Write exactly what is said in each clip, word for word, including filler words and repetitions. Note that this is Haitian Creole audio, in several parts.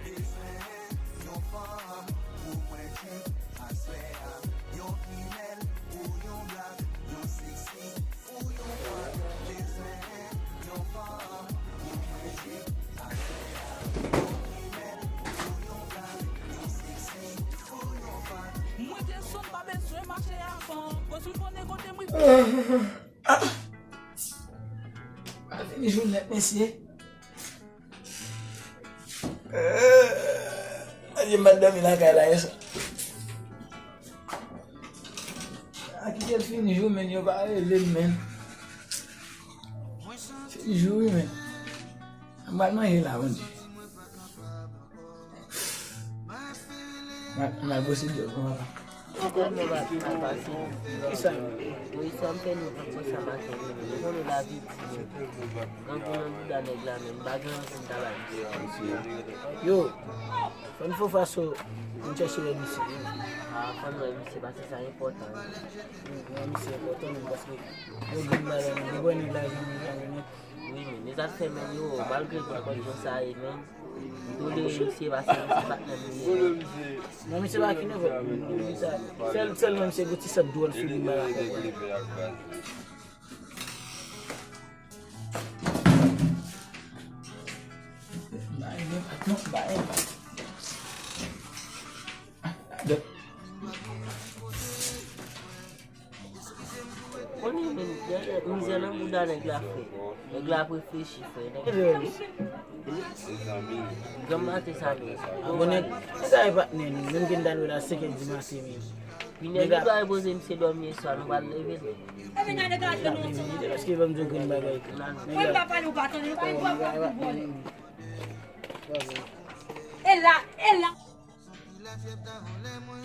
Bezwen yon fanm pou mwen trip aswè a. Yon femèl ou yon black, yon sexy ou yon fan. Bezwen yon fanm pou mwen trip aswè a. Yon femèl ou yon black, yon sexy ou yon fan. Mwen te sonn pa bezwen mache avan. Pwès ou konnen kote mwen. Ah! Pral fini jounen, mesye. Mesye, m pa t dòmi lakay la yè swa. A kite l fini jounen, men yo pa rele m, men. Fini jou, wi, men. M pral manje la, Bondye. Mal, mal gwo se djòl, papa. Tèlman m ap, m ap pase. Kisa? Wi, sa m fè nou pran sa maten, men nou konnen lavi di, men. Grangou nan bouda nèg la, men m pa gen anyen m ta bay misye. Yo, fò n fè fason, m chèche wè misye. A, fò n wè misye, paske sa enpòtan. Wi, wè misye enpòtan, men paske yo vin bagay, yo wè nèg la vin bagay nèt. Wi, men, e sa k fè, men, yo, malgre tout kondisyon sa ye, men, m tolere misye paske misye patnè m li ye, men. Non, misye pa ki nève, men, sèl, sèlman misye gen ti sant dwòl sou li, m pa ka konprann. Ba enpak, non, ba enpak. Konnen men, mizè nan bouda nèg la, frè. Nèg la ap reflechi, frè. Nèg la ap reflechi. Granm maten sa menm. Bon, nèg, nèg sa e patnè nou. Menm ke n ta lwe la senk è di maten, men. Wi, nèg la repoze misye dòmi yè swa, nou pral leve l. Epi gade gade nou ti. Èske ban m di w grenn bagay? Mwen pa pale ou pa tande, nou pa gen dwa pou vòlè. E la, e la. Santi lafyèv ta vòlè mwen. M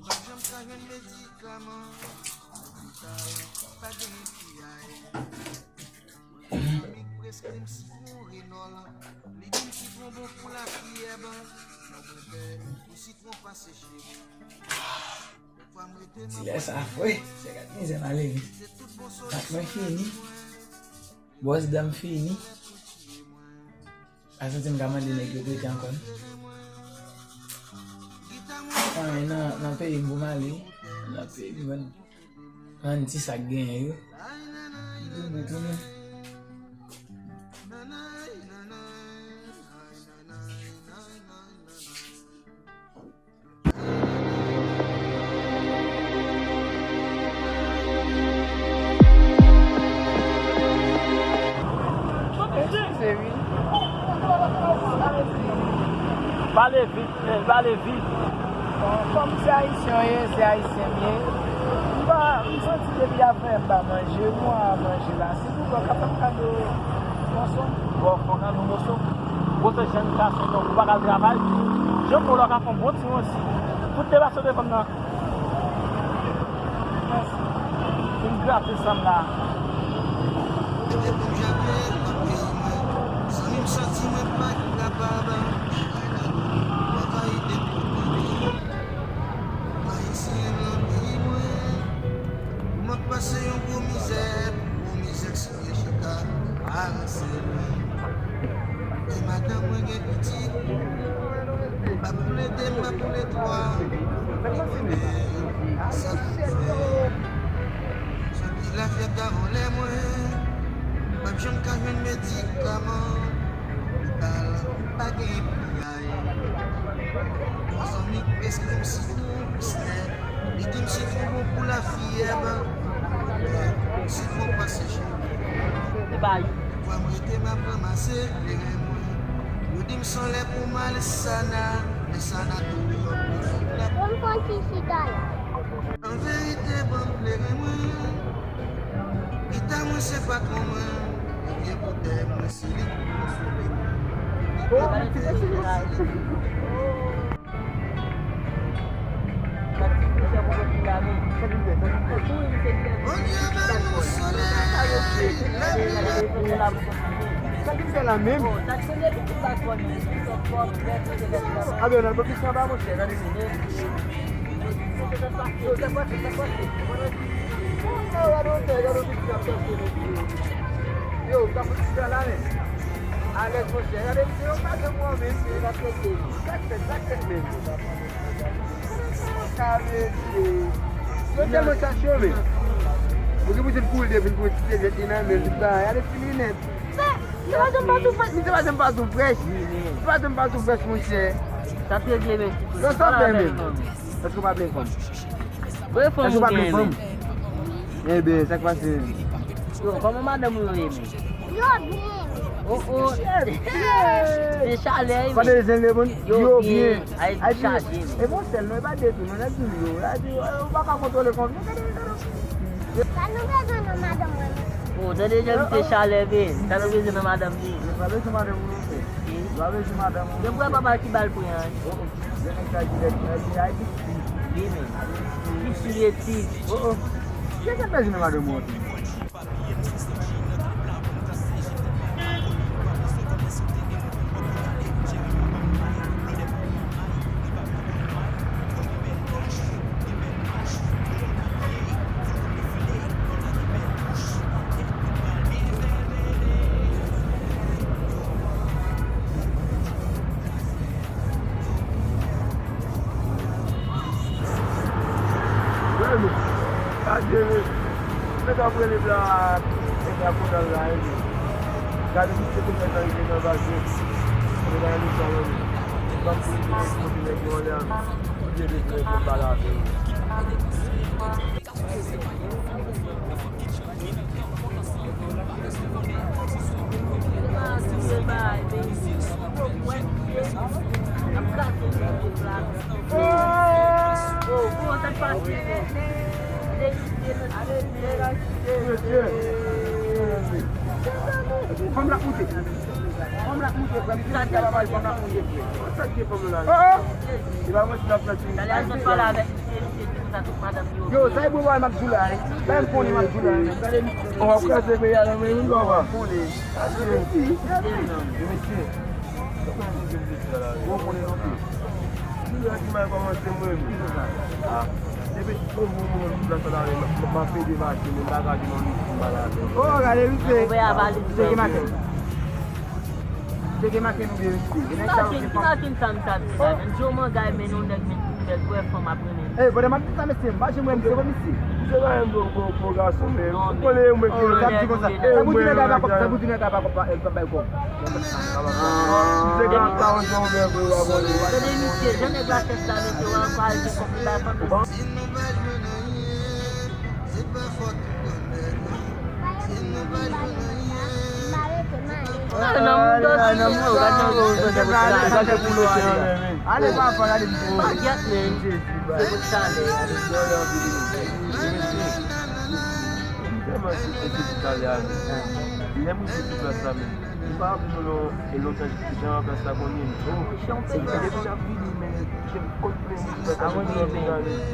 pa janm ka jwenn medikaman. Lopital pa gen piyay. Mwen gen zanmi k preskri m sitwon Renòl. Li di m sitwon bon pou lafyèv. Mwen pè pou sitwon pa seche mwen. Ti lè sa fre, se gad mizè m ale wi. Ak mwen fini. Bòs dan m fini. Pa santi m ka mande nèg yo prete ankò non. Anyen nan, nan peyi m pou m ale. Nan peyi m, ban, ban ti sa k genyen yo. Tounen, tounen. Eskize wi. Pale vit, men, pale vit. Bon, kòm se ayisyen w ye, se ayisyen m ye. M pa, m santi depi afè m pa manje, mwa manje la. Sitou w ka fè m kado moso. Bon, fè w kado moso. Bon, se jèn gason, donk ou pa ka al travay. Jan m wè w la, w ka fè yon bon ti ranchi. Fout te pase devan m nan. Mèsi. Vin grate sa m la. Depi m jape nan peyi mwen, zanmi m santi mwen pa kapab. Travay depote m. Ayisyen nan peyi mwen, m ap pase yon gwo mizè, gwo mizè. Mwen chita, a ranse mwen. Gen madanm mwen, gen pitit. M ap plede, m ap plede twa. Sa pou fè. Santi lafyèv ta vòlè mwen. M p ap janm ka jwenn medikaman. Lopital pa gen piyay. Yon zanmi preskri m sitwon, sitwon. Li di m sitwon bon pou lafyèv. Sitwon pa seche. Vwa m rete m ap ranmase kleren mwen. Yo di m san lè pou m al sana, men sanatoryo mizik la. Ban m pran ti siga la. An verite, ban m kleren mwen. Gita mwen se patwon mwen. Vye boutèy mwen se li ki konsole mwen. Bondye ba nou solèy, lavi la. Sa ki fè la menm? Abe, nan pwofesyon ba monchè, gade. Yo, gade yon tè, gade yon tè ki ap chache, mesye. Yo, sa fout fè la menm. Alèz, monchè, gade, se yon madanm mwen menm, se yon afè de li. Sa k fèt, sa k fèt menm? Sa vle di, yo tèlman chache yo menm. Ou gen pou se koule vin pou ti sèvyèt li nan men, li ba, gade fini nèt. Se pa janm pa tou frèch, se pa janm pa tou frèch. Se pa janm pa tou frèch, monchè. Sa te regle, men. Yo, sa fè menm. Èske w pa byen fanm? Mwen fanm ou gen, men. Enben, sa k pase? Yo, kòman madanm ou yo ye, men? Yo byen. Oh, oh. Se chalè, men. Yo byen. Ay, chaje, men. E bon sèl, non, e pa de tou, non, nèg di yo. Yo pa ka kontwole fanm, non, gade, gade. Sa nou bezwen nan madanm mwen, men. Oh, tande jan misye chalè, men. Sa nou bezwen nan madanm li? Yo pa bezwen madanm ou, non, frè. Yo pa bezwen madanm ou, non. Depi papa ki ba l pran an. Gen nèg sa ki lè, ki lè, ki lè, ki fi. Wi, men. Ki fi e ti. Oh, oh. Gen kèk mèzi nan madanm ou anpil. Gade, nèg ap rele bla, nèg ap konnen la, gade, misye te fè nan rive nan baz yo. Mwen nan emisyon an, mwen. Banm pou li, pou li, pou li, nèg yo anlè a, men. Byen, byen, byen, byen, bala, men. Fanm la moute. Fanm la moute, frè m. Fanm la moute, frè m. Oh, oh. E pa mwen ki ap fè ti. Yo, sa e bon bagay m ap di w la, eh. Bagay m konnen m ap di w la, eh. Gade misye. On va kraze peyi a nan men nou, papa. Konnen. Mesye. Bon, konnen non plis. Li la ki mal kòmanse mwen. Ah. Depi tout bon moun tout la sa la, m ap ede mache, men bagay nan misye m pa la. Oh, gade misye. Misye ki make. Misye ki make nou byen, mesye. Ki makin, ki makin sa misye ap di la, menm? Joe Mangay men yon nèg, men yon nèg vrè fanm ap renmen. Ey, pandan m ap di sa, mesye, m pa janm wè misye, wè misye. Misye pa yon bon, bon, bon gason, men. Non, men. Ou konnen mwen ki sa pou di nèg la pa kòb, sa pou di nèg la pa kòb, pa, pa bay kòb. Misye ka ap ta yon jan ouvè vre, w a konnen. Tande misye, jan nèg la fè sa, mesye, w a pale de kòb li bay fanm nan. Ale, papa, gade misye. Pagyèt, men. Se pou chalè. Lè misye di plas la, men. Li pa vle nou non, e lontan jan plas la konnen. Depi l ap vini, men.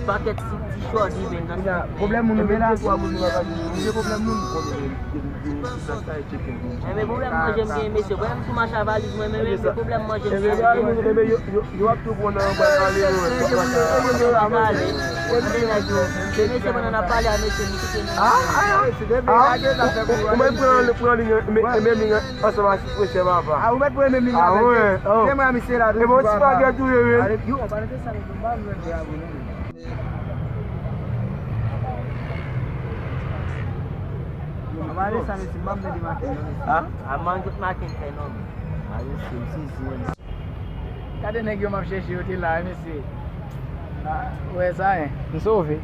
Pakèt ti, ti chòdi, men nan. Pwoblèm moun ou gen la? Ou gen pwoblèm moun? Enben, pwoblèm manje m gen, mesye. Pwoblèm sou mache a valiz mwen, men, men, pwoblèm manje m gen. Enben, yo, yo, yo ap tou pran nan yon bal ale, non. Anben, nèg yo, se mesye pandan n ap pale a mesye, nou kite nou. Ah, ah, ah, ou mèt pran, pran li, men, men, men, ansanm ak Frechè papa. Ah, ou mèt pran menm li avèk li. Se mwen misye la. E bon ti pagèt ou ye, wi. Yo, an palan de sa, men, m pa vle vre avè nou, men. An palan de sa, mesye, m pa vle de maten, non, mesye. Ah? A, man, tout maten fè, non, men. A, mesye, m sezi, men. Gade nèg yo m ap chèche yo te la, mesye. Ah, ou wè sa, en? M sove.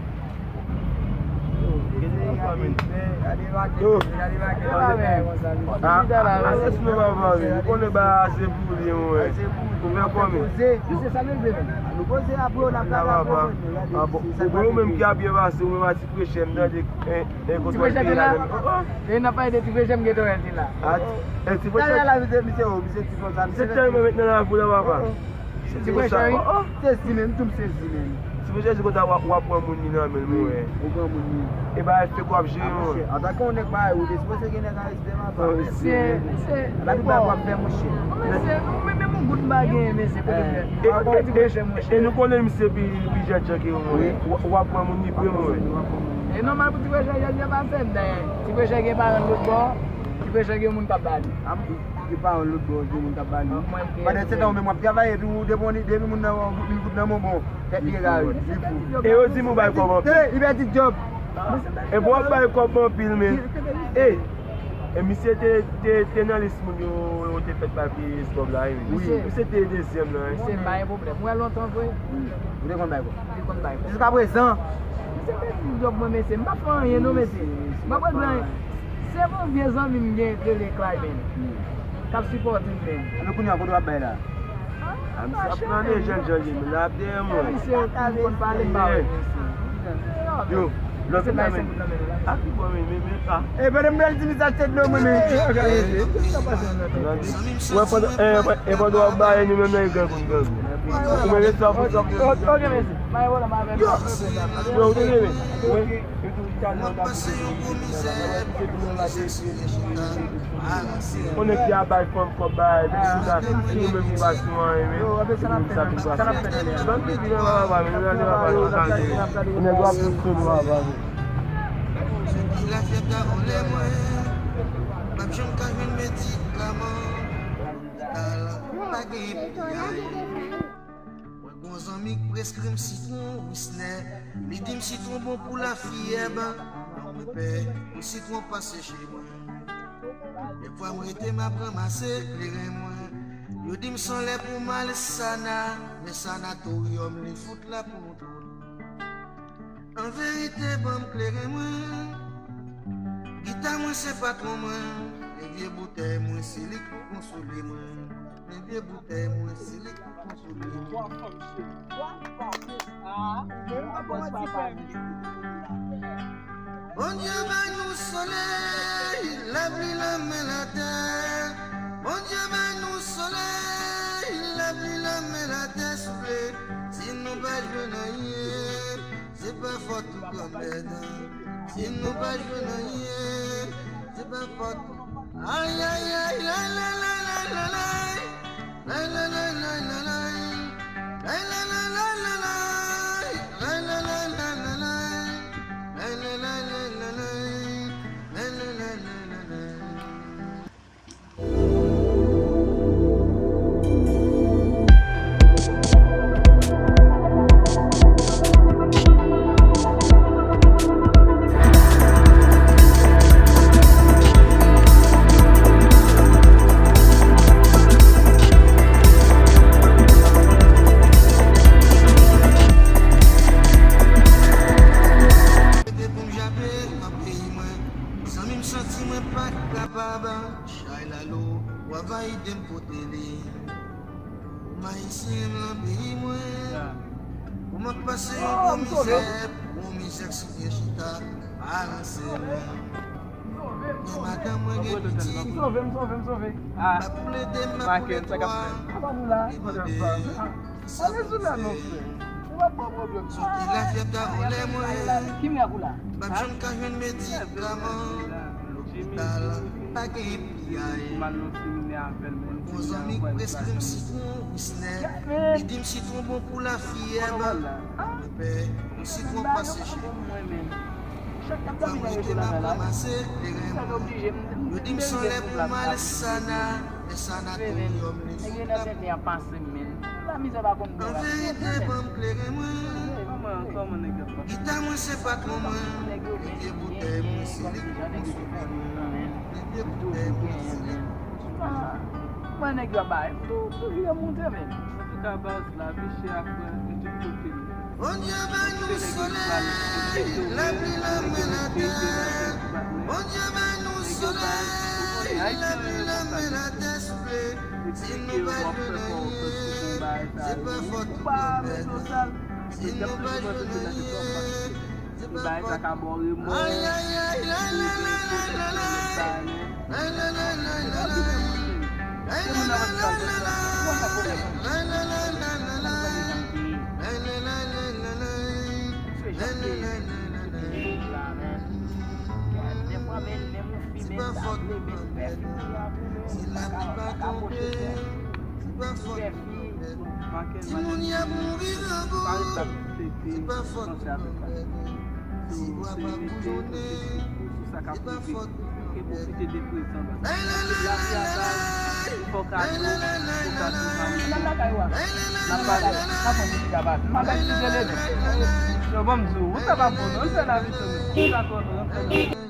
Yo. Ah, ah, ah, se sou papa, men. Ou konnen ba a se pou li, mwen. Ou fè kòman? Misye, sa nou vle menm? Nou poze apre, n ap gade apre, mwen. Ah, bon. Ou menm ki ap byen pase, ou menm a Ti Frechè, m tande, en, en, ti Frechè te la. E n ap pale de Ti Frechè, m gentan wè l te la. Ah, e Ti Frechè. Talè la, misye, misye, oh, misye di konsa, misye. Se tèlman met nan lavi la, papa. Ti Frechè, wi. Sezi menm, tou m sezi menm. Ti Frechè di konsa w ap, w ap pran moun li nan men l, mwen. Ou pran moun li. E bagay fake w ap jere, mwen. Antanke yon nèg parèy ou, Ti Frechè gen nèg a respè, papa. Mesye, mesye. Lavi pa w ap fè, monchè. Mesye, ou menm, menm yon goud m pa genyen, mesye, kote m fè. E, e, e nou konnen misye pi, pi jènjan ke mwen. W, w ap pran moun li vre, mwen. E nòmal pou Ti Frechè jènjan pase m, men Ti Frechè gen paran l lòt bò, Ti Frechè gen moun k ap ba li. Li pa yon lòt bò, gen moun k ap ba li. Pandan se tan, ou menm w ap travay, epi ou depi, depi moun nan wè yon bout mil goud nan men w, bon, tèt li egare, li fou. E yo di m ou bay kòb anpil. Tande, li pèdi djòb. E bon, w ap bay kòb anpil, men. E, e misye te, te, te nan lis moun yo, yo te fèt bay pi kòb la, wi. Wi. Misye te dezyèm nan, wi. Misye pa gen pwoblèm. Ou wè lontan vre. Ou te konn bay kòb. Ou te konn bay kòb. Jiska prezan. Misye pèdi djòb mwen, mesye. M pa fè anyen, non, mesye. M pa pran anyen. Se yon vye zanmi m gen k rele Clyben. K ap sipòte m menm. Anben kounye a, kote w ap bay la? A, misye ap plane jèn jan li, men l ap dèyè mwen. Misye konn pale, m pa wè misye. Yo, lòt moun nan men. A ki bò men, men, men, a. E, pandan m pral di misye achte dlo mwen, men. Wè, pandan, e, e pandan w ap bay, nou menm nan, e grangou, grangou. Ou men rete w ap fè sa. Ok, mesye. Yo, ou te renmen. Mwen pase yon gwo mizè pou yon ti sèks ki chita. Konnen ki a bay fanm kòb bay, depi sou la, nou menm ki pa sou anyen, men. Yo, apre sa n ap fè, sa n ap fè. Ban m pipi nan papa, men, nan papa, nan papa. Nèg w ap sou nou, papa. Ki lafyèv ta vòlè mwen, m p ap janm ka jwenn medikaman. Lopital pa gen piyay. Mwen gon zanmi k preskri m sitwon Wisnè. Li di m sitwon bon pou lafyèb. Mwen pè pou sitwon pa seche mwen. Dèfwa m rete m ap ranmase kleren mwen. Yo di m s on lè pou m al Sana, men sanatoryòm li fout la pou nou tout. An verite, ban m kleren mwen. Gita mwen se patwon mwen. Men vye boutèy mwen se li k konsole mwen. Men vye boutèy mwen se li k konsole mwen. Bondye ban nou solèy, lapli, lanmè, latè. Bondye ban nou solèy, lapli, lanmè, latè, souple. Si nou pa jwenn anyen, se pa fòt ou granmèt. Si nou pa jwenn anyen, se pa fòt ou. Ay, ay, ay, lay, lay, lay, lay, lay, lay. Lay, lay, lay, lay, lay, lay. Lay, lay, lay, lay, lay, lay. Lay, lay, lay, lay, lay, lay. Lay, lay, lay, lay, lay, lay. Lay, lay, lay, lay, lay, lay. Mete pou m jape nan peyi mwen. Zanmi m santi mwen pa kapab. Chay lalo, travay de m pote li. Pou m ayisyen m nan peyi mwen. Pou m ap pase yon gwo mizè, pou yon mizè k si byen chita, balanse mwen. Gen madanm mwen, gen pitit. M sove, m sove, m sove. M ap plede, m ap plede. Li mande. Ale sou la non frè. Ou ap ban pwoblèm. Soti lafyèv ta vòlè mwen. Ki mèk ou la? M p ap janm ka jwenn medikaman. Lopital pa gen piyay. Mwen gon zanmi k preskri m sitwon Wisnè. Li di m sitwon bon pou lafyèv. Mwen pè pou sitwon pa seche mwen. Chak tan m ap rete m ap ranmase kleren mwen. Yo di m s on lè pou m al Sana, men sanatoryòm li fout la pou. An verite, ban m kleren mwen. Gita mwen se patwon mwen. Men vye boutèy mwen se li k konsole mwen. Men vye boutèy mwen se li k konsole mwen. Mwen nèg yo ap bay tou, tou vye moute men. Antouka baz, lavi chè a frè, e tout kote l. Bondye ban nou solèy, lapli, lanmè, latè. Bondye ban nou solèy, lapli, lanmè, latè, souple. Si nou pa jwenn anyen, se pa fòt ou granmèt. Si nou pa jwenn anyen, se pa fòt ou. Ay, ay, ay, lay, lay, lay, lay, lay, lay. Lay, lay, lay, lay, lay, lay. Lay, lay, lay, lay, lay, lay. Lay, lay, lay, lay, lay, lay. Lay, lay, lay, lay, lay, lay. Lay, lay, lay, lay, lay, lay. Se pa fòt ou granmèt. Si lapli pa tonbe, se pa fòt ou granmèt. Timoun y ap mouri grangou, se pa fòt ou granmèt. Si bwa pa boujonnen, se pa fòt ou granmèt. Lay, lay, lay, lay, lay, lay. Fò ka di, fò ka di, fò ka di. Nan lakay ou a. N ap pale, n ap pran ti gaba. M ap eskize leve. Yo, ban m di w, ou sa pa bon, non, se lavi, se nou. Ou sa twò bon, non, se nou.